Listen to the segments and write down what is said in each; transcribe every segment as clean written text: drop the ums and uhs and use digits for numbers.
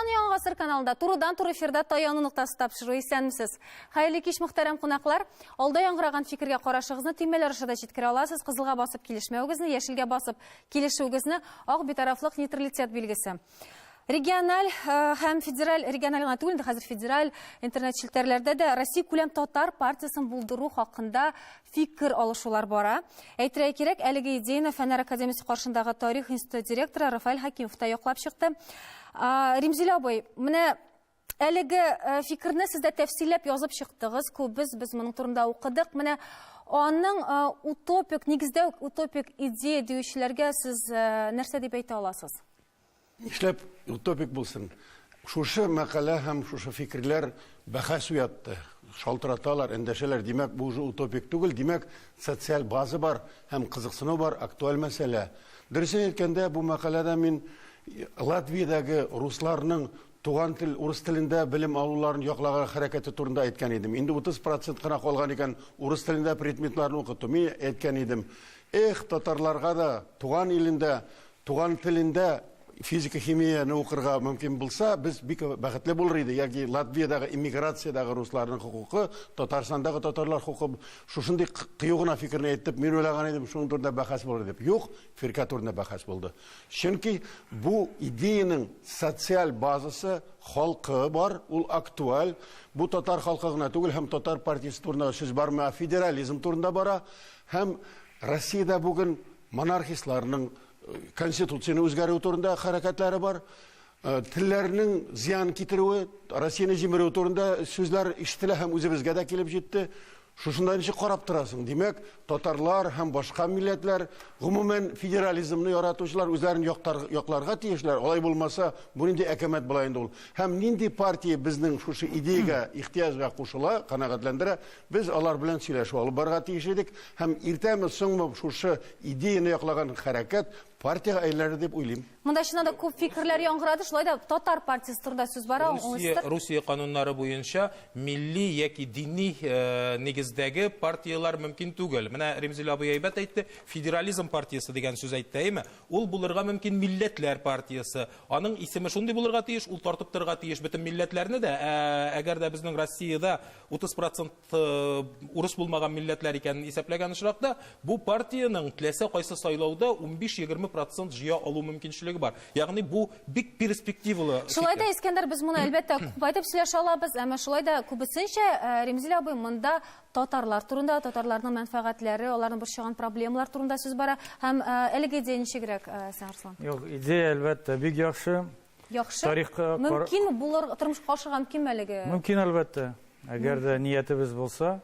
Татарстан Яңа гасыр каналында турыдан-туры эфирда Таяну ноктасы тапшыруы. Исәнмесез. Хәерле кич, мөхтәрәм кунаклар. Алда яңгыраган фикергә карашыгызны төймәләр аша да җиткерә аласыз. Кызылга басып килешмәвегезне, яшелгә басып килешүегезне, ак битарафлык нейтралитет билгесе. Региональ э, һәм федераль, региональ гына түгел, инде хәзер федераль интернет челтәрләрдә дә Россия күләм татар партиясен булдыру хакында фикер алышулар бара. Әйтергә кирәк, әлеге идеяне Фәннәр академиясе каршындагы тарих институты директоры Рафаэль Хакимов та яклап чыкты. Римзил абый, менә әлеге э, фикерне сез дә тәфсилләп язып чыктыгыз, күбез без моның турында укыдык. Менә аның э, утопик, нигездә үк утопик идея диючеләргә сез э, нәрсә дип әйтә аласыз? Нишләп утопик булсын? Шушы мәкалә һәм шушы фикерләр бәхәс уятты. Шалтыраталар, эндәшәләр. Димәк, бу уже утопик түгел, димәк, социаль база бар һәм кызыксыну бар, актуаль мәсьәлә. Дөресен әйткәндә, бу мәкаләдә мин Латвиядәге русларның туган тел, урыс телендә белем алуларын яклаган хәрәкәте турында әйткән идем. Инде 30 процент кына калган икән урыс телендә предметларны укыту. Мин әйткән идем, эх, татарларга да туган илендә Туган телендә физика, химияне укырга мөмкин булса, без бик бәхетле булыр идек. Яки Латвиядәге иммиграциядәге русларның хокукы, Татарстандагы татарлар хокукы, шушындый кыю гына фикерне әйтеп, мин уйлаган идем, шуның турында бәхәс булыр дип. Юк, фирка турында бәхәс булды. Чөнки бу идеянең социаль базасы, халкы бар, ул актуаль. Бу татар халкы гына түгел, һәм татар партиясе турында сүз бармый, ә федерализм турында бара. Һәм Россиядә бүген монархистларның конституцияне үзгәрү турында хәрәкәтләре бар. Телләрнең зыян китерүе, Россияне җимерү турында сүзләр ишетелә һәм үзебезгә дә килеп җитте. Шушында ничек карап торасың? Димәк, татарлар һәм башка милләтләр, гомумән федерализмны яратучылар үзләрен яктар, якларга тиешләр. Алай булмаса, бу нинди әкәмәт була инде ул? Һәм нинди партия безнең шушы идеягә, ихтыяҗга кушыла, канәгатьләндерә, Без алар белән сөйләшү алып барырга тиеш идек һәм иртәме, соңмы шушы идеяне яклаган хәрәкәт партиягә әйләнер дип уйлыйм. Монда чыннан да күп фикерләр яңгырады, шулай да татар партиясе турында сүз бара, Русия, уңайсыздыр. Русия кануннары буенча милли яки дини нигездәге партияләр мөмкин түгел. Менә Римзил абый әйбәт әйтте, федерализм партиясе дигән сүз әйтте, әйеме? Ул булырга мөмкин милләтләр партиясе. Аның исеме шундый булырга тиеш, ул тартып торырга тиеш бөтен милләтләрне дә. Ә әгәр дә безнең Россиядә 30 процент урыс булмаган милләтләр икәнен исәпләгән очракта, бу партиянең теләсә кайсы сайлауда 15-20 процент җыя алу мөмкинчелеге бар. Ягъни бу бик перспективалы Шулай да, Искәндәр, без моны әлбәттә күп айтып сөйләшә алабыз, әмма шулай да күбесенчә Римзил абый монда татарлар турында, татарларның мәнфәгатьләре, аларны борчыган проблемалар турында сүз бара. Һәм әлеге идея ничегрәк, син, Арслан? Юк, идея, әлбәттә, бик яхшы. Яхшы. Тарихка Мөмкинме булыр, тормышка ашырга мөмкинме әлеге? Мөмкин, әлбәттә. Әгәр дә ниятебез булса.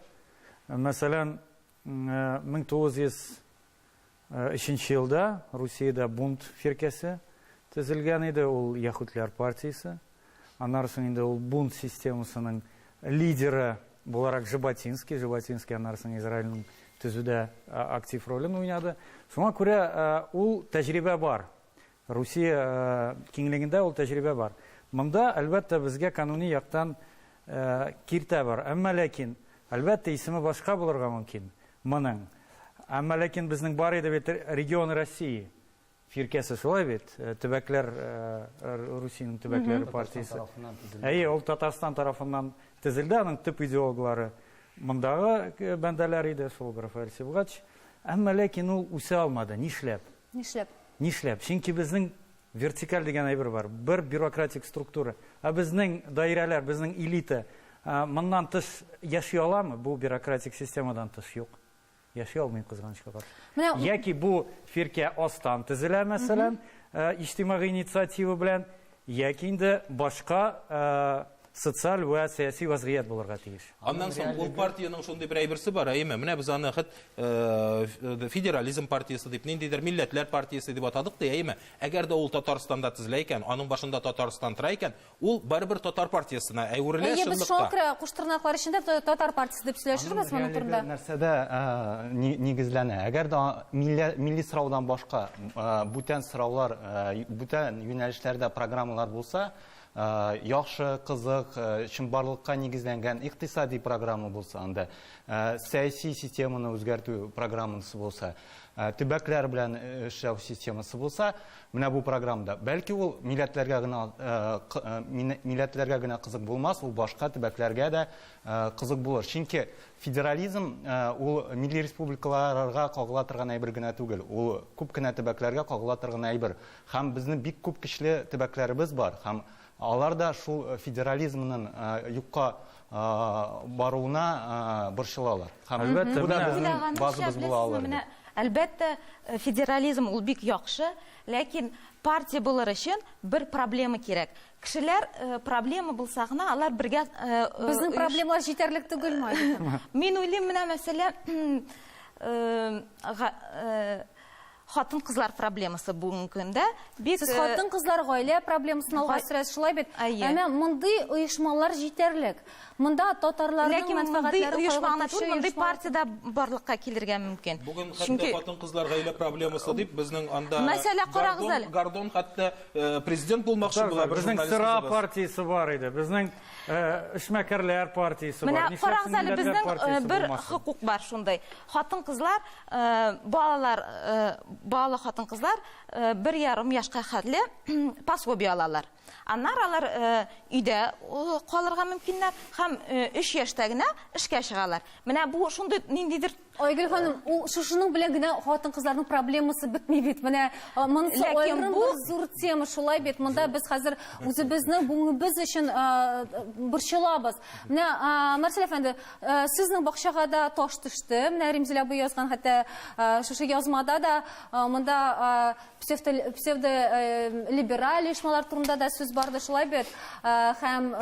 Мәсәлән, 1903 елда Русиядә Бунт фиркәсе төзелгән иде, ул яһүдләр партиясе. Аннары соң инде ул Бунт системасының лидеры буларак Жаботинский, Жаботинский аннары соң Израильнең төзүдә актив ролен уйнады. Шуңа күрә ул тәҗрибә бар. Русия киңлегендә ул тәҗрибә бар. Монда, әлбәттә, безгә кануни яктан киртә бар. Әмма ләкин, әлбәттә, исеме башка булырга мөмкин моның. Әмма ләкин безнең бар иде бит Регионы России фиркәсе, шулай бит? Төбәкләр, Русиянең төбәкләре партиясе. Әйе, ул Татарстан тарафыннан төзелде, аның төп идеологлары мондагы бәндәләр иде, шул Рафаэль Сибгач. Әмма ләкин ул үсә алмады. Нишләп? Нишләп? Нишләп? Чөнки безнең вертикаль дигән әйбер бар, бер бюрократик структура. Ә безнең даирәләр, безнең элита моннан тыш яши аламы? Бу бюрократик системадан тыш юк. Яши алмый, кызганычка каршы. Менә Яки бу фиркә астан төзелә, мәсәлән, иҗтимагый инициатива белән, яки инде башка социаль вә сәяси вазгыять булырга тиеш. Аннан соң ул партиянең шундый бер әйберсе бар, әйеме? Менә без аны хет федерализм партиясе дип, ниндидер милләтләр партиясе дип атадык ди, әйеме? Әгәр дә ул Татарстанда төзелә икән, аның башында Татарстан тора икән, ул барыбер татар партиясенә әверелә Әйе, без шуңа чынлыкта. күрә куштырнаклар эчендә татар партиясе дип сөйләшербез моның турында. Нәрсәдә нигезләнә? Әгәр дә милли сораудан башка бүтән сораулар, бүтән юнәлешләрдә программалар булса, яхшы, кызык, чынбарлыкка нигезләнгән икътисади программа булса анда, сәяси системаны үзгәртү программасы булса, төбәкләр белән эшләү системасы булса, менә бу программада, бәлки ул милләтләргә генә милләтләргә генә кызык булмас, ул башка төбәкләргә дә кызык булыр. Чөнки федерализм ул милли республикаларга кагыла торган әйбер генә түгел, ул күп кенә төбәкләргә кагыла торган әйбер. Һәм безнең бик күп көчле төбәкләребез бар, һәм алар да шул федерализмның юкка баруына борчылалар. Һәм Әлбәттә, бу да менә- безнең Уйлаганымча, базабыз була беләсезме, алыр менә, иде. әлбәттә, федерализм ул бик яхшы, ләкин партия булыр өчен бер проблема кирәк. Кешеләр проблема булса гына, алар бергә Безнең проблемалар җитәрлек түгелме, Айгөл? Мин уйлыйм, менә мәсәлән, хатын-кызлар проблемасы бүгенге көндә бик Сез хатын-кызлар гаилә проблемасын алга сөрәсез, шулай бит? Әйе. Әмма мондый оешмалар җитәрлек. Монда татарларның Ләкин мондый мәнфәгатьләрен оешма гына кайгыртучы түгел, мондый оешмалар партия да барлыкка килергә мөмкин. Бүген хәтта Чөнки хатын-кызлар гаилә проблемасы дип безнең анда Мәсәлә, карагыз әле. Гордон хәтта президент булмакчы була бер Безнең журналист Сыра кызыбыз. партиясе бар иде, безнең эшмәкәрләр партиясе бар. Менә Нишләп карагыз әле, милләтләр безнең партиясе бер булмасын? хокук бар шундый. Хатын-кызлар, балалар, балалы хатын-кызлар бер ярым яшькә хәтле пособие алалар. Аннары алар өйдә калырга мөмкиннәр һәм 3 яшьтә генә эшкә чыгалар. Менә бу шундый ниндидер Айгөл ханым, ул шушының белән генә хатын-кызларның проблемасы бетми бит. Менә монысы Ләкин аерым бу бер зур тема, шулай бит. Монда без хәзер үзебезнең бүгенбез өчен борчылабыз. Менә, Марсель әфәнде, сезнең бакчага да таш төште. Менә Римзил абый язган хәтта шушы язмада да монда псевдо-либераль оешмалар турында да сүз барды, шулай бит. Һәм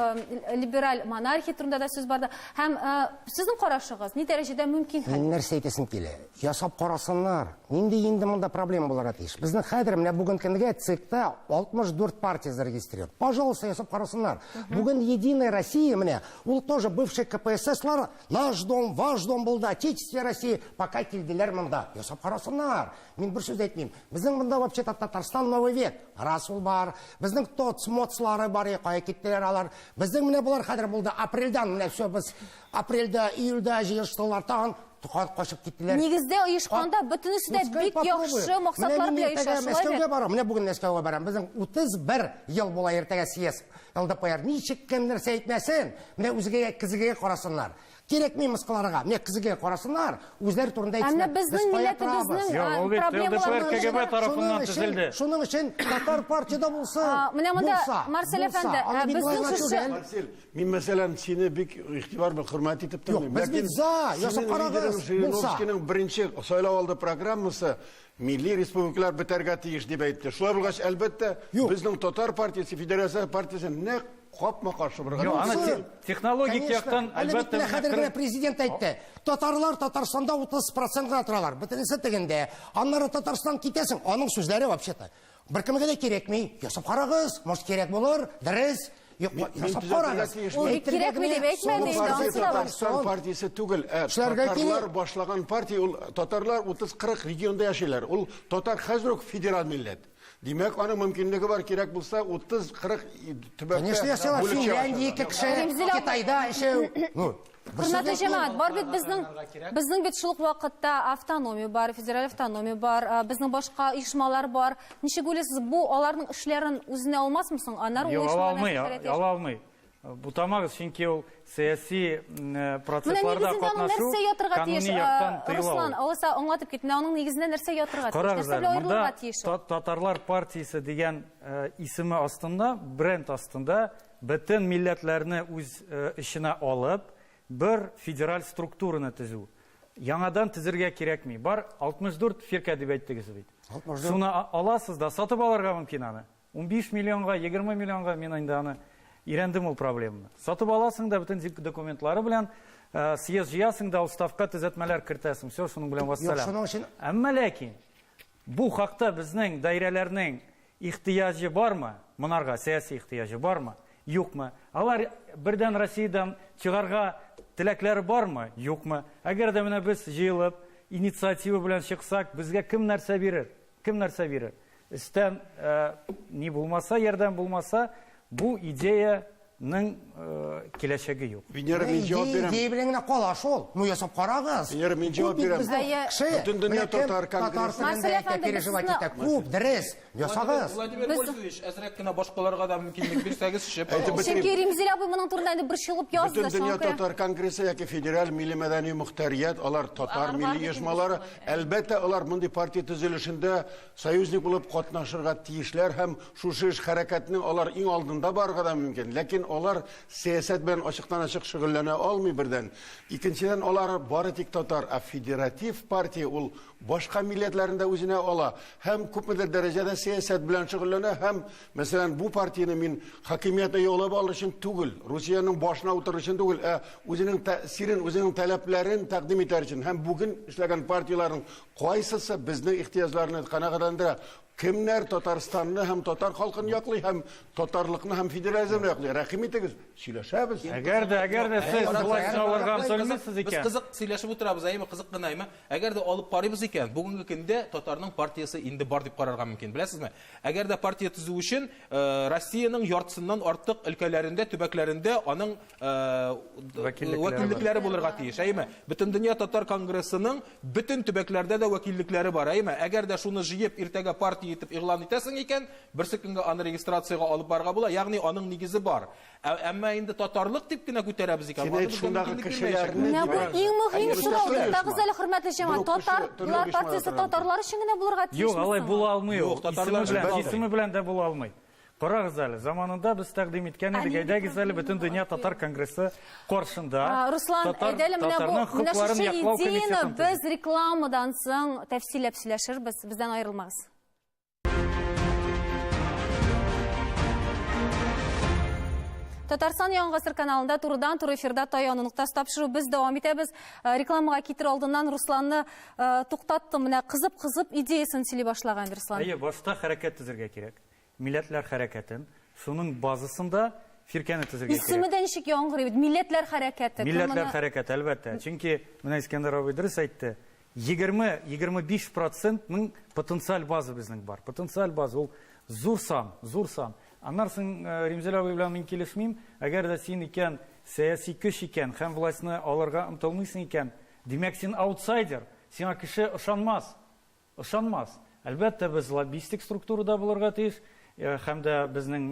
либераль монархия турында да сүз барды. Һәм сезнең карашыгыз ни дәрәҗәдә мөмкин хәл? Мин нәрсә әйтәсем килә? Ясап карасыннар. Нинди инде монда проблема булырга тиеш? Безнең хәзер менә бүген көнгә ЦИКта 64 партия зарегистрирован. Пожалуйста, ясап карасыннар. Бүген Единая Россия менә, ул тоже бывший КПССлар, наш дом, ваш дом булды, Отечество России, пока килделәр монда. Ясап карасыннар. Мин бер сүз әйтмим. Безнең монда вообще-то Татарстан новый век. Рас ул бар. Безнең ТОЦ, МОЦлары бар, кая киттеләр алар. Безнең менә болар хәзер булды. Апрельдән менә все без апрельдә, июльдә җыелыштылар, тагын качып киттеләр. Нигездә оешканда бөтенесе дә Пускай бик попробуют. яхшы максатлар Менә мин белән иртәгә оеша, шулай бит? Мәскәүгә барам. Менә бүген Мәскәүгә барам. Безнең 31 ел була иртәгә съезд ЛДПР. Ничек кем нәрсә әйтмәсен, менә үзгә кызыгы карасыннар. Кирәкми мыскыларга. Менә кызыгы карасыннар, үзләре турында Ә менә әйтсеннәр. безнең Без кая милләтебезнең, торабыз? Юк, ул бит проблемалары ЛДПР КГБ тарафыннан төзелде. Шуның өчен татар партияда булсын. Менә монда Булса, Марсель булса. әфәнде, Аны бит безнең болай шушы түгел. Марсель, мин мәсәлән сине бик игътибар белән хөрмәт итеп Юк, тыңлыйм. без бит за, ясап синең карагыз, лидерың булса. Жириновскийның беренче сайлау алды программасы милли республикалар бетәргә тиеш дип әйтте. Шулай булгач, әлбәттә, Юк. безнең татар партиясе, федерация партиясе нәкъ капма-каршы бер Юк, аны гамәл. технологик Конечно. яктан, Әле бит әлбәттә, менә менә хәзер генә кырык президент әйтте. Татарлар Татарстанда 30% гына торалар. Бөтенесе тегендә. Аннары Татарстан китәсең. Аның сүзләре вообще-то. Бер кемгә дә кирәкми. Ясап карагыз, может кирәк булыр, дөрес. Юк, Мин ясап төзәтергә карагыз. тиеш. Ул бит кирәкми дип әйтмәде инде, Партия анысы да бар. Татарстан партиясе түгел, ә Эшләргә татарлар кирәк. башлаган партия, ул татарлар 30-40 регионда яшиләр. Ул татар хәзер үк федераль милләт. Димәк, аның мөмкинлеге бар, кирәк булса 30-40 төбәктә Конечно, ясыйлар. бүлекчә Финляндия ачалар. ике кеше, Римзил абый. Китайда өчәү. Ну, бер сүз Хөрмәтле әйтмим. җәмәгать, бар бит безнең бит шул ук вакытта автономия бар, федераль автономия бар, безнең башка оешмалар бар. Ничек уйлыйсыз, бу аларның эшләрен үзенә алмасмы соң? Аннары ул Юк, ала оешмалар алмый, нәрсә эшләргә тиеш? ала алмый. Бутамагыз, чөнки ул сәяси Менә процессларда нигезендә аның катнашу нәрсә ятырга тиеш, кануни яктан тыела Руслан, ул. алайса аңлатып кит, менә аның нигезендә нәрсә ятырга тиеш? Карагыз Нәрсә әле, белән монда аерылырга тиеш ул? Татарлар партиясе дигән исеме астында, бренд астында бөтен милләтләрне үз эченә алып, бер федераль структураны төзү. Яңадан төзергә кирәкми. Бар 64 фиркә дип әйттегез бит. 64. Шуны аласыз да, сатып алырга мөмкин аны. 15 миллионга, 20 миллионга мин инде аны өйрәндем ул проблеманы. Сатып аласың да бөтен документлары белән, съезд җыясың да уставка төзәтмәләр кертәсең. Все, шуның белән вассалам. Юк, шуның өчен Әмма ләкин бу хакта безнең даирәләрнең ихтыяҗы бармы? Монарга сәяси ихтыяҗы бармы? Юкмы? Алар бердән Россиядән чыгарга теләкләре бармы? Юкмы? Әгәр дә менә без җыелып, инициатива белән чыксак, безгә кем нәрсә бирер? Кем нәрсә бирер? Өстән, ни булмаса, ярдәм булмаса, бу идеянең киләчәге юк. Венера, мин җавап бирәм. Идея белән генә кала шул. Ну ясап карагыз. Венера, мин җавап бирәм. Кеше, Бөтендөнья татар конгрессы. Марсель әфәнде, переживать итә. Күп, дөрес. Ясагыз. Владимир Вольфович, әзрәк кенә башкаларга да мөмкинлек бирсәгезче. Әйтеп бетерим. Чөнки Римзил абый моның турында инде борчылып язды. Бөтендөнья шуңа күрә- татар конгрессы яки федераль милли мәдәни мөхтәрият, алар татар Алар бар милли бит инде оешмалары. Әлбәттә, алар мондый партия төзелешендә союзник булып катнашырга тиешләр һәм шушы эш хәрәкәтнең алар иң алдында барырга да мөмкин. Ләкин алар сәясәт белән ачыктан-ачык шөгыльләнә алмый бердән. Икенчедән, алар бары тик татар, ә федератив партия ул башка милләтләрен дә үзенә ала һәм күпмедер дәрәҗәдә сәясәт белән шөгыльләнә һәм, мәсәлән, бу партияне мин хакимиятне яулап алыр өчен түгел, Русиянең башына утырыр өчен түгел, ә үзенең тәэсирен, үзенең таләпләрен тәкъдим итәр өчен һәм бүген эшләгән партияләрнең кайсысы безнең ихтыяҗларны канәгатьләндерә? Кемнәр Татарстанны һәм татар халкын яклый һәм татарлыкны һәм федерализмны яклый? Рәхим итегез, сөйләшәбез. Әгәр дә, әгәр дә сез властьны алырга омтылмыйсыз Без икән. кызык сөйләшеп утырабыз, әйеме, кызык кына, әйеме? Әгәр дә алып карыйбыз икән, бүгенге көндә татарның партиясе инде бар дип карарга мөмкин, беләсезме? Әгәр дә партия төзү өчен, Россиянең яртысыннан артык өлкәләрендә, төбәкләрендә аның вәкиллекләре булырга тиеш, әйеме? Бөтендөнья татар конгрессының бөтен төбәкләрдә дә вәкиллекләре бар, әйеме? Әгәр дә шуны җыеп иртәгә партия итеп игълан итәсең икән, берсе көнгә аны регистрациягә алып барырга була, ягъни аның нигезе бар. Әмма инде татарлык дип кенә күтәрәбез икән, Син әйт, аны безгә шундагы мөмкинлек бирмәячәк. кешеләрне Менә бу дибез. иң мөһим Әйе, сорау. мөстәкыйль Туктагыз оешма. әле, хөрмәтле җәмәгать. Бу кеше Татарлар төрле оешмалар партиясе тарафыннан. татарлар өчен генә булырга тиешме Юк, алай соң? була алмый ул. Юк, татарлар Исеме белән, өчен исеме белән дә була алмый. Карагыз әле, заманында без тәкъдим иткән идек, Ә нинди әйдәгез әле бөтен дөнья татар конгрессы каршында Руслан, татар, әйдә әле менә бу татарның менә хокукларын шушы яклау идеяны комитетын без рекламадан соң тәфсилләп сөйләшербез. Бездән аерылмагыз. Татарстан Яңа Гасыр каналында турыдан-туры эфирда Таяну ноктасы тапшыру без дәвам итәбез. Рекламага китер алдыннан Русланны туктаттым. Менә кызып-кызып идеясын сөйли башлаган Руслан. Әйе, башта хәрәкәт төзергә кирәк. Милләтләр хәрәкәтен, шуның базасында фиркәне төзергә кирәк. Исеме дә ничек яңгырый бит? Милләтләр хәрәкәте. Кем Милләтләр моны- хәрәкәте, әлбәттә. Чөнки менә Искәндәр абый дөрес әйтте. Егерме, 25 процентның потенциаль база безнең бар. Потенциаль база ул зур сан, зур сан. Аннан соң Римзил абый белән мин килешмим. Әгәр дә син икән сәяси көч икән һәм властьны алырга омтылмыйсың икән, димәк син аутсайдер, сиңа кеше ышанмас. Ышанмас. Әлбәттә, без лоббистик структурада булырга тиеш, һәм дә безнең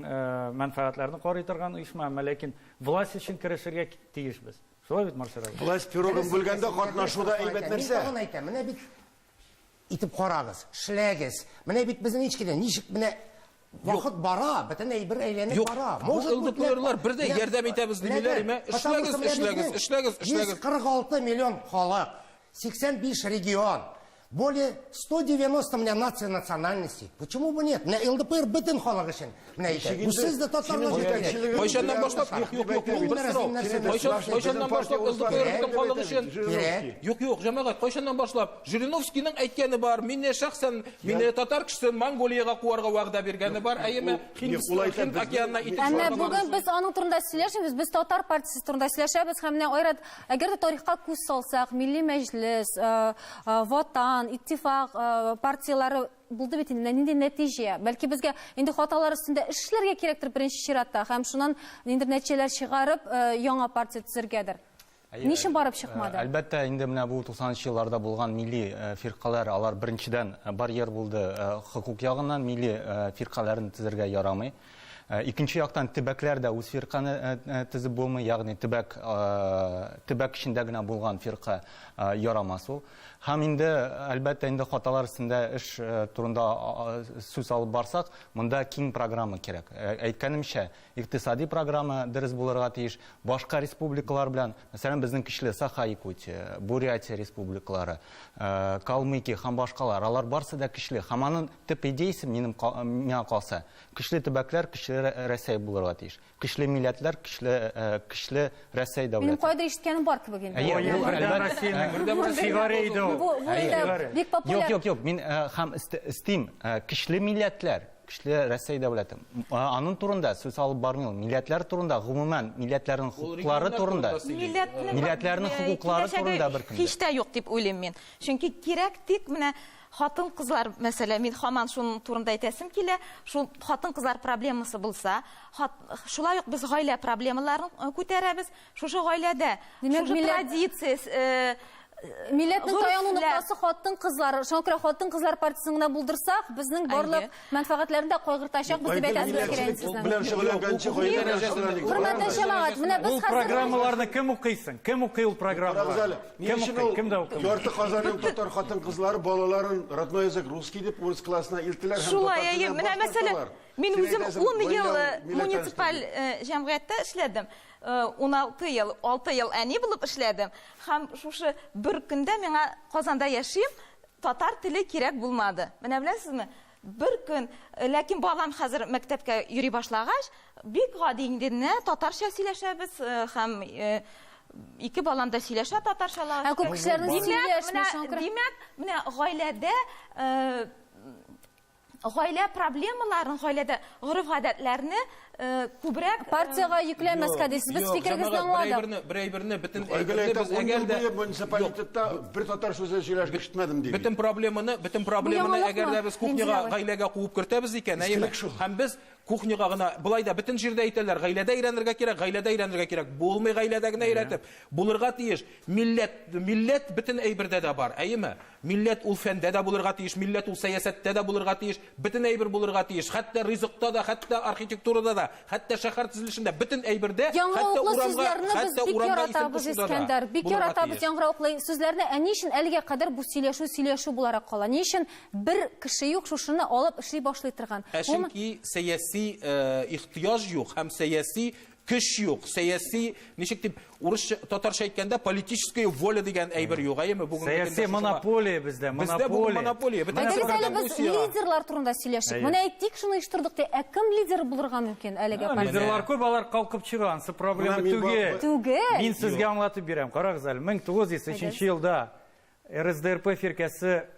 мәнфәгатьләрне карый торган оешма, әмма ләкин власть өчен көрәшергә тиешбез. Шулай бит, Марсель абый? Власть пирогын бүлгәндә катнашу да әйбәт Мин нәрсә. тагын әйтәм, менә бит итеп карагыз, эшләгез. Менә бит безнең ничек кенә, ничек менә вакыт бара, бөтен әйбер әйләнеп Юк, бара. бу Может быть, ЛДПРлар бер дә менә- ярдәм итәбез димиләр, менә име? потому Эшләгез, что менә эшләгез, безнең эшләгез, эшләгез. 146 миллион халык, 85 регион, более 190 менә наций национальностей. Почему бы нет? Менә ЛДПР бөтен халык өчен. Менә әйтә. Бу сез дә татарлар җитәкчелеге. Кайчаннан башлап? Юк, юк, юк, юк, бер сорау. Кайчан, кайчаннан башлап ЛДПР бөтен халык өчен? Кирәк. Юк, юк, җәмәгать, кайчаннан башлап? Жириновскийның әйткәне бар, мине шәхсән, мине татар кешесен Монголиягә куарга вәгъдә биргәне бар, әйеме Ул Һиндстан, әйтә, Һинд безне- океанына итеп Әмма чыгарга бүген без аның турында сөйләшмибез, без татар партиясе турында сөйләшәбез һәм менә Айрат, әгәр дә тарихка күз салсак, Милли Мәҗлес, Ватан, Иттифак партияләре булды бит инде, менә нинди нәтиҗә? Бәлки безгә инде хаталар өстендә эш эшләргә кирәктер беренче чиратта һәм шуннан ниндидер нәтиҗәләр чыгарып, яңа партия төзергәдер. Әйе, Ни өчен барып чыкмады? Әлбәттә, инде менә бу туксанынчы елларда булган милли фиркалар, алар беренчедән барьер булды, хокук ягыннан милли фиркаләрне төзергә ярамый. Икенче яктан төбәкләр дә үз фирканы төзеп булмый, ягъни төбәк эчендә генә булган фирка ярамас ул. Һәм инде, әлбәттә, инде хаталар өстендә эш турында сүз алып барсак, монда киң программа кирәк. Әйткәнемчә, икътисади программа дөрес булырга тиеш. Башка республикалар белән, мәсәлән, безнең көчле Саха-Якутия, Бурятия республикалары, Калмыкия һәм башкалар, алар барсы да көчле. Һәм аның төп идеясе минем миңа калса, көчле төбәкләр көчле Рәсәй булырга тиеш. Көчле милләтләр көчле Рәсәй дәүләте. Минем кайда ишеткәнем бар кебек инде. Әйе, Ой, ул Бердәм әлбәттә, Россиянең Бердәм Россия шигаре иде ул. Бу, бу инде Шигаре. бик популяр. Юк, юк, юк, мин һәм өстим, көчле милләтләр. көчле Россия дәүләте. Аның турында сүз алып бармый ул. Милләтләр турында, гомумән, милләтләрнең хокуклары турында. Милләтләрнең хокуклары турында бер кемдә. Һич тә юк дип уйлыйм мин. Чөнки кирәк тик менә хатын-кызлар мәсәлән, мин һаман шуның турында әйтәсем килә, шул хатын-кызлар проблемасы булса, шулай ук без гаилә проблемаларын күтәрәбез. Шушы гаиләдә, шушы традиция, Милләтнең таяну ноктасы хатын-кызлар. Шуңа күрә хатын-кызлар партиясен генә булдырсак, безнең барлык мәнфәгатьләрне дә кайгыртачакбыз дип әйтәсебез килә инде сезнең. Белән шөгыльләнгәнче гаилә белән шөгыльләник. Хөрмәтле җәмәгать, менә без Ул хәзер программаларны кем укыйсың? Кем укый ул программаларны? Кем укый? Кем дә укымый. Ярты Казанның татар хатын-кызлары балаларын родной язык русский дип урыс классына илттеләр һәм Шулай, әйе. Менә мәсәлән, мин үзем 10 ел муниципаль җәмгыятьтә эшләдем. 16 ел, 6 ел әни булып эшләдем. Һәм шушы бер көндә миңа Казанда яшим, татар теле кирәк булмады. Менә беләсезме, бер көн, ләкин балам хәзер мәктәпкә йөри башлагач, бик гади инде менә татарча сөйләшәбез һәм ике балам да сөйләшә татарча. Ә күп кешеләрнең сөйләшми, шуңа күрә. Димәк, менә гаиләдә гаилә проблемаларын, гаиләдә гореф-гадәтләрне күбрәк партиягә йөкләмәскә дисез. Без фикерегезне аңладык. Бер әйберне, бөтен әйберне без әгәр дә муниципалитетта бер татар сүзе сөйләшеп ишетмәдем ди. Бөтен проблеманы, бөтен проблеманы әгәр дә без кухняга, гаиләгә куып кертәбез икән, әйеме? Һәм без кухняга гына болай да бөтен җирдә әйтәләр, гаиләдә өйрәнергә кирәк, гаиләдә өйрәнергә кирәк. Булмый гаиләдә генә өйрәтеп. Булырга тиеш. Милләт, милләт бөтен әйбердә дә бар, әйеме? Милләт ул фәндә дә булырга тиеш, милләт ул сәясәттә дә булырга тиеш, бөтен әйбер булырга тиеш, хәтта ризыкта да, хәтта архитектурада да, хәтта шәһәр төзелешендә, бөтен әйбердә, хәтта Яңгыравыклы урамга, сүзләрне без хәтта бик урамга исем яратабыз, кушуда да Искәндәр. Бик булырга яратабыз тиеш. яңгыравыклы сүзләрне. Ә ни өчен әлегә кадәр бу сөйләшү сөйләшү буларак кала? Ни өчен бер кеше юк шушыны алып эшли башлый торган? Ә чөнки сәяси ихтыяҗ юк һәм сәяси көч юк, сәяси, ничек дип, урысча, татарча әйткәндә, политическая воля дигән әйбер юк, әйеме? Бүгенге көндә Сәяси шушыга. монополия бездә, Бездә бүген монополия. монополия. Бөтен Әйдәгез әле нәрсә без Русиягә. лидерлар турында сөйләшик. Әйе. Менә әйтик, шуны оештырдык ди. Ә кем лидер булырга мөмкин әлеге партиядә? Лидерлар күп, алар калкып чыга, ансы проблема Менә мин түгел. Түгел. Мин сезгә аңлатып бирәм. Карагыз әле, 1903 елда РСДРП фиркәсе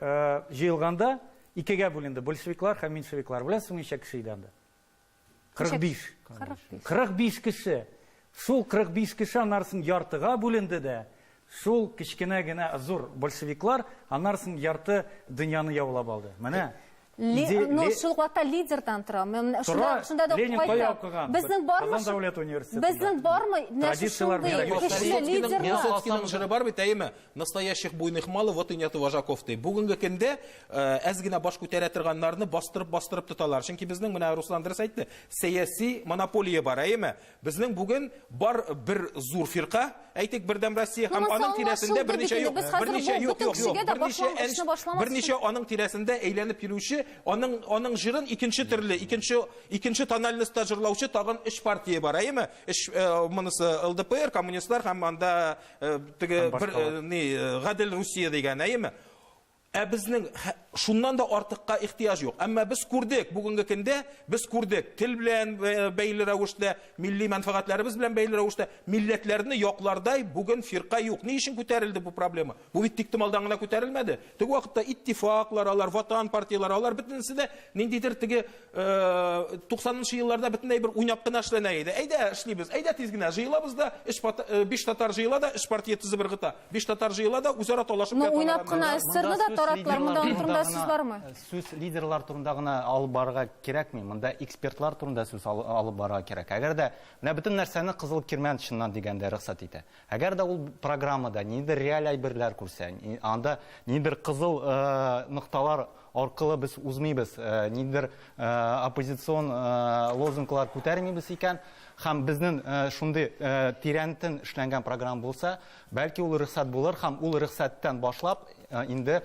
җыелганда икегә бүленде. Большевиклар һәм меньшевиклар. Беләсезме ничә кеше иде анда? 45. 45 кеше. Шул 45 кеше аннарсын яртыга бүленде дә, шул кечкенә генә зур большевиклар аннарсын ярты дөньяны яулап алды. Менә Ну, шул ук вакытта лидердан тора. Тора, Шунда да Ленин кая укыган? Безнең бармы? Казан дәүләт университетында. Безнең бармы? Менә Традицияләр шушындый бирә. көчле лидерлар. Высоцкийның җыры бар бит, әйеме? Настоящих буйных мало, вот и нету вожаков ди. Бүгенге көндә әз генә баш күтәрә торганнарны бастырып-бастырып тоталар. Чөнки безнең менә Руслан дөрес әйтте, сәяси монополия бар, әйеме? Безнең бүген бар бер зур фирка, әйтик, Бердәм Россия һәм Монысы аның тирәсендә аңлашылды берничә бит инде. юк, Без хәзер берничә бу юк, бөтен юк, юк, кешегә дә берничә башлангычны башламас берничә аның тирәсендә әйләнеп йөрүче, аның аның җырын икенче төрле, икенче икенче тональностьта җырлаучы тагын өч партия бар, әйеме? Өч монысы ЛДПР, коммунистлар һәм анда теге бер ни Гадел Русия дигән, әйеме? Ә безнең шуннан да артыкка ихтыяҗ юк. Әмма без күрдек, бүгенге көндә без күрдек, тел белән бәйле рәвештә, милли мәнфәгатьләребез белән бәйле рәвештә милләтләрне яклардай бүген фирка юк. Ни өчен күтәрелде бу проблема? Бу бит тиктомалдан гына күтәрелмәде. Теге вакытта иттифаклар, алар, ватан партияләре, алар бөтенесе дә ниндидер теге 90-нчы елларда бөтенләй бер уйнап кына эшләнә иде. Әйдә эшлибез, әйдә тиз генә җыелабыз да, өч биш татар җыела да, өч партия төзеп ыргыта. Биш татар җыела да, үзара талашып Ну, яталар уйнап анда. кына СССРны да Монда сүз тараттылар, монда лидерлар аның турында турында сүз гына, бармы? Сүз лидерлар турында гына алып барырга кирәкми. Монда экспертлар турында сүз алып барырга кирәк. Әгәр дә менә бөтен нәрсәне Кызыл Кирмән чыннан дигәндә рөхсәт итә. Әгәр дә ул программада ниндидер реаль әйберләр күрсә, анда ниндидер кызыл нокталар аркылы без узмыйбыз, ниндидер оппозицион лозунглар күтәрмибез икән, һәм безнең шундый тирәнтен эшләнгән программа булса, бәлки ул рөхсәт булыр, һәм ул рөхсәттән башлап инде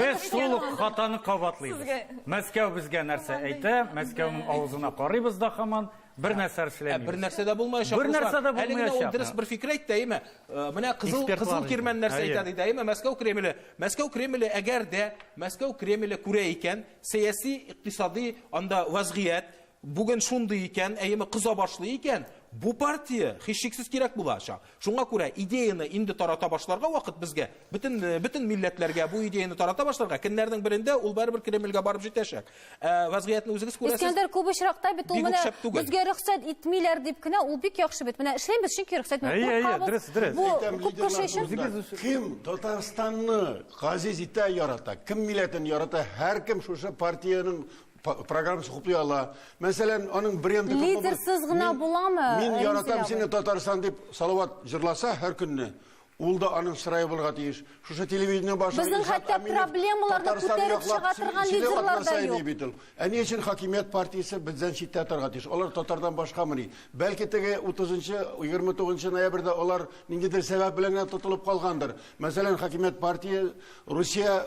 Без шул ук хатаны кабатлыйбыз. Мәскәү безгә нәрсә әйтә, Мәскәүнең авызына карыйбыз да һаман, бер нәрсә эшләмибез. Бер нәрсә дә булмаячак. Бер нәрсә дә Әле генә ул булмаячак. дөрес бер фикер әйтте, әйеме? Менә Кызыл Кызыл Кирмән нәрсә әйтә диде, әйеме? Мәскәү Кремле. Мәскәү Кремле әгәр дә Мәскәү Кремле күрә икән, сәяси, икътисади анда вазгыять бүген шундый икән, әйеме, кыза башлый икән, Бу партия һичшиксез кирәк булачак. Шуңа күрә идеяне инде тарата башларга вакыт безгә, бөтен бөтен милләтләргә бу идеяне тарата башларга, көннәрнең берендә ул барыбер Кремльгә барып җитәчәк. Ә вазгыятьне үзегез күрәсез. Искәндәр, күп очракта бит ул Бик үк менә шәп түгел. безгә рөхсәт итмиләр дип кенә, ул бик яхшы бит. Менә эшләмбез, чөнки рөхсәт итмиләр. Әйе, әйе, Куркабыз. дөрес, дөрес. Бу Әйтәм, күп кеше лидерлар өчен турында. Кем Татарстанны газиз итә, ярата, кем милләтен ярата, һәркем шушы партиянең программасын хуплый ала. Мәсәлән, аның бренды күпме булыр? Лидерсыз гына буламы, Мин Римзил яратам абый? сине, Татарстан дип Салават җырласа һәр көнне, ул да аның чырае булырга тиеш. Шушы телевидение башы Безнең Илшат хәтта Әминев проблемаларны Татарстанны күтәреп яклап чыга торган сөйли лидерлар да атна саен юк. бит ул. Ә ни өчен хакимият партиясе бездән читтә торырга тиеш? Алар татардан башкамыни? Бәлки теге 30-нчы, 29 ноябрьдә алар ниндидер сәбәп белән генә тотылып калгандыр. Мәсәлән, хакимият партия Русия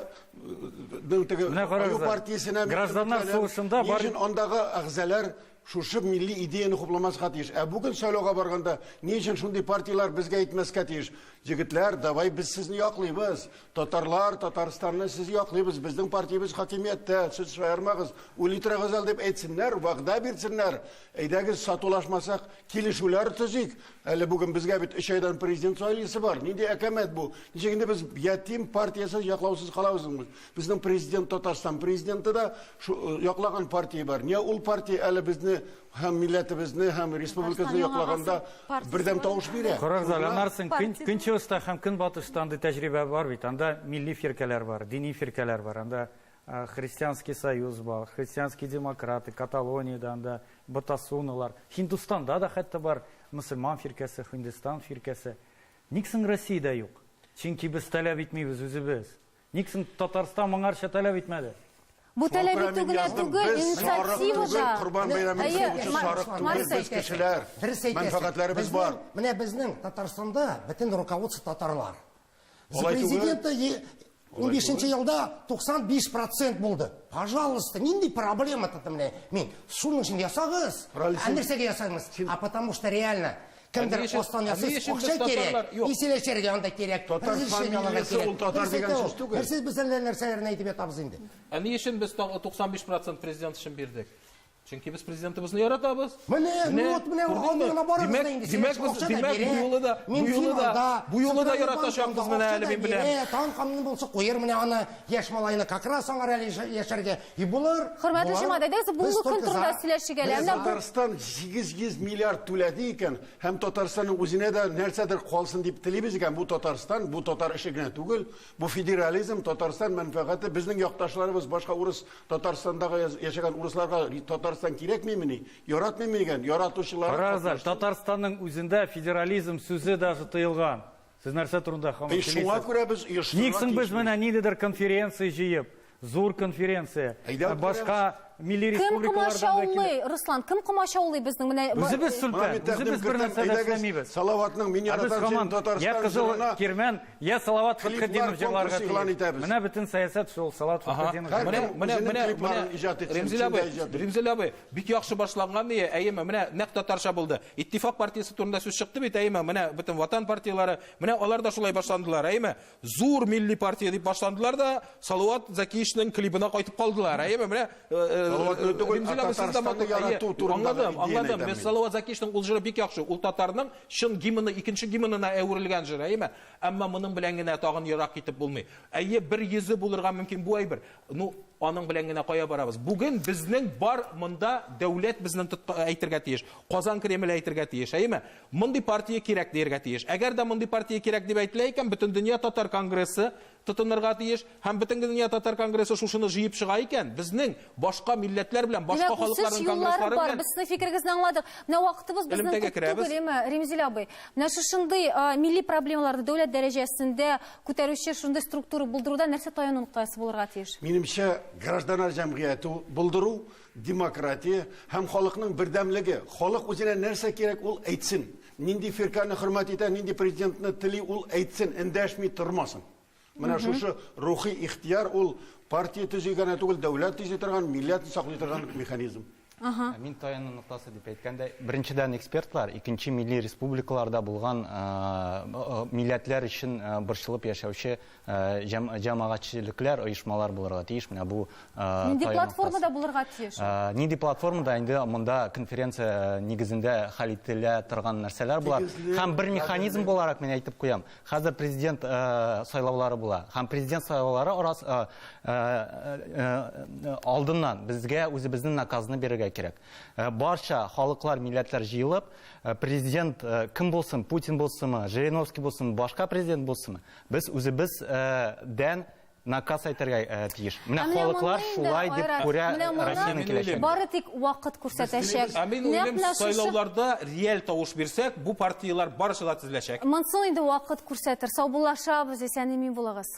теге Менә карагыз, Аю партиясенә гражданнар сугышында ни бар- өчен андагы әгъзалар шушы милли идеяны хупламаска тиеш? Ә бүген сайлауга барганда ни өчен шундый партияләр безгә әйтмәскә тиеш? Егетләр, давай без сезне яклыйбыз. Татарлар, Татарстанны сез яклыйбыз. Безнең партиябез хакимияттә. Сез шаярмагыз. Уйлый торыгыз әле дип әйтсеннәр, вәгъдә бирсеннәр. Әйдәгез, сатулашмасак, килешүләр төзик. Әле бүген безгә бит 3 айдан президент сайлыйсы бар. Нинди әкәмәт бу? Ничек инде без ятим партиясез, яклаусыз калабыз? Безнең президент Татарстан президенты да шу яклаган партия бар. Нигә ул партия әле безне һәм милләтебезне, һәм республикабызны Татарстан яңа яклаганда гасыр партиясе бердәм бар. тавыш бирә? Карагыз әле, аннан соң Партия. Көнчыгышта һәм Көнбатышта андый тәҗрибә бар бит. Анда милли фиркәләр бар, дини фиркәләр бар. Анда Христианский союз бар, христианские демократы, Каталониядә анда Батасуналар, Һиндстанда да хәтта бар мөселман фиркәсе, Һиндстан фиркәсе. Ник соң Россиядә юк? Чөнки без таләп итмибез үзебез. Ник соң Татарстан моңарча таләп итмәде? Бу Шуңа таләп күрә итү мин генә яздым, түгел, без сарык инициатива түгел, да. Корбан бәйрәмен Әйе, үткәрүче сарык түгел, Марсель. без кешеләр. Дөрес әйтәсең. Мәнфәгатьләребез бар. Менә безнең Татарстанда бөтен руководство татарлар. За Алай түгел. президента 15 елда 95% булды. Пожалуйста, нинди проблема тотым менә? Мин шуның өчен ясагыз. Ралиф, Ә нәрсәгә ясагыз? А потому что реально кемдер Ә ни өчен- астан ә ни ясый, өчен акча без кирәк. татарлар? Юк. Исәләшергә анда кирәк. Татар Разрешение алырга фамилиясе кирәк. ул татар Берсе дигән әйтә сүз ул. түгел. Берсе без әллә нәрсәләрне әйтеп ятабыз инде. Ә ни өчен без 95% президент өчен бирдек? Чөнки без президентыбызны яратабыз. Менә, ну вот, менә, күрдеңме? алдына гына барыгыз Димәк, да инде, димәк, син без, акча да димәк, бу бирә. юлы да, бу Минфин юлы да, анда, бу юлы да Центральный банк яратачакбыз анда, менә акча әле да мин беләм. бирә, Таң канун булса куер менә аны яшь малайны как раз аңар әле яшәргә. И булыр. Хөрмәтле булыр. җәмәгать, әйдәгез Без бүгенге көн только турында за. сөйләшик әле. Без Менә за. бу Татарстан 800 миллиард түләде икән, һәм Татарстанның үзенә дә нәрсәдер калсын дип телибез икән, бу Татарстан, бу татар эше генә түгел, бу федерализм, Татарстан мәнфәгате, безнең якташларыбыз башка урыс Татарстандагы яшәгән урысларга Татарстан кирәкмимени? Яратмыймы икән? Яратучылар Карагыз әле, Татарстанның үзендә федерализм сүзе даже тыелган. Сез нәрсә турында һаман Шуңа сөйлисез? күрә без оештырырга Ник соң без тиешбез. менә ниндидер конференция җыеп, зур конференция, Әйдә, башка милли Кем республикалардан комачаулый, Руслан, кем комачаулый безнең менә Үзебез Менә сүлпән, мин тәкъдим үзебез бер кертәм, нәрсә дә әйдәгез, эшләмибез. Салаватның мин Ә без яратам һаман сине Татарстан я Кызыл җырына Кирмән, я Салават клиплар Фәтхетдинов җырларга конкурсы игълан тиеш. итәбез. Менә бөтен сәясәт шул Салават Фәтхетдинов. Һәр Менә, кем менә, үзенең менә, клипларын менә, иҗат итсен, Ремзил син дә абый, иҗат ит. Ремзил абый, бик яхшы башланган ие, әйеме, менә нәкъ татарча булды. Иттифак партиясе турында сүз чыкты бит, әйеме, менә бөтен ватан партияләре, менә алар да шулай башландылар, әйеме? Зур милли партия дип башландылар да, Салават Закиевичның клибына кайтып калдылар, әйеме, менә, Салаватны түгел, Ремзил ә абый, сез дә Татарстанны матур, ярату әйе, турындагы аңладым, идеяны аңладым. әйтәм Без мин. Салават Закиевичның ул җыры бик яхшы, ул татарның чын гимны, икенче гимнына әверелгән җыр, әйеме? Әмма моның белән генә тагын ерак китеп булмый. Әйе, бер йөзе булырга мөмкин бу әйбер. Ну, аның белән генә кая барабыз? Бүген безнең бар монда дәүләт безнең әйтергә тиеш. Казан Кремле әйтергә тиеш, әйеме? Мондый партия кирәк дияргә тиеш. Әгәр дә мондый партия кирәк дип әйтелә икән, бөтен дөнья татар конгрессы тотынырга тиеш һәм бөтен дөнья татар конгрессы шушыны җыеп чыга икән, безнең башка милләтләр белән, башка Димәк, үсеш халыкларның юллары конгресслары бар. белән Без сезнең фикерегезне аңладык. Менә вакытыбыз безнең Элемтәгә күп керәбез. түгел, әйме, Ремзил абый. Менә шушындый милли проблемаларны дәүләт дәрәҗәсендә күтәрүче шундый структура булдыруда нәрсә таяну ноктасы булырга тиеш? Минемчә, гражданнар җәмгыяте булдыру, демократия һәм халыкның бердәмлеге. Халык үзенә нәрсә кирәк, ул әйтсен. Нинди фирканы хөрмәт итә, нинди президентны тели, ул әйтсен, эндәшми тормасын. Менә шушы рухи ихтияр ул партия төзи генә түгел, дәүләт төзи торган, милләтне саклый торган механизм. Ага. Мин таяну ноктасы дип әйткәндә, беренчедән экспертлар, икенче милли республикаларда булган милләтләр өчен борчылып яшәүче җәмәгатьчелекләр, оешмалар булырга тиеш. Менә бу Нинди платформада булырга тиеш? Нинди платформада инде монда конференция нигезендә хәл ителә торган нәрсәләр була. Һәм бер механизм буларак мин әйтеп куям. Хәзер президент сайлаулары була. Һәм президент сайлаулары арас, алдыннан безгә үзебезнең наказны бирергә кирәк. Барча халыклар, милләтләр җыелып, президент кем булсын, Путин булсынмы, Жириновский булсынмы, башка президент булсынмы, без үзебез дән наказ әйтергә э, тиеш. Менә халыклар шулай дип күрә Россиянең киләчәген. Бары тик вакыт күрсәтәчәк. Ә мин уйлыйм, сайлауларда реаль тавыш бирсәк, бу партияләр барысы да төзеләчәк. Монсын инде вакыт күрсәтер. Саубуллашабыз, исән-имин булыгыз.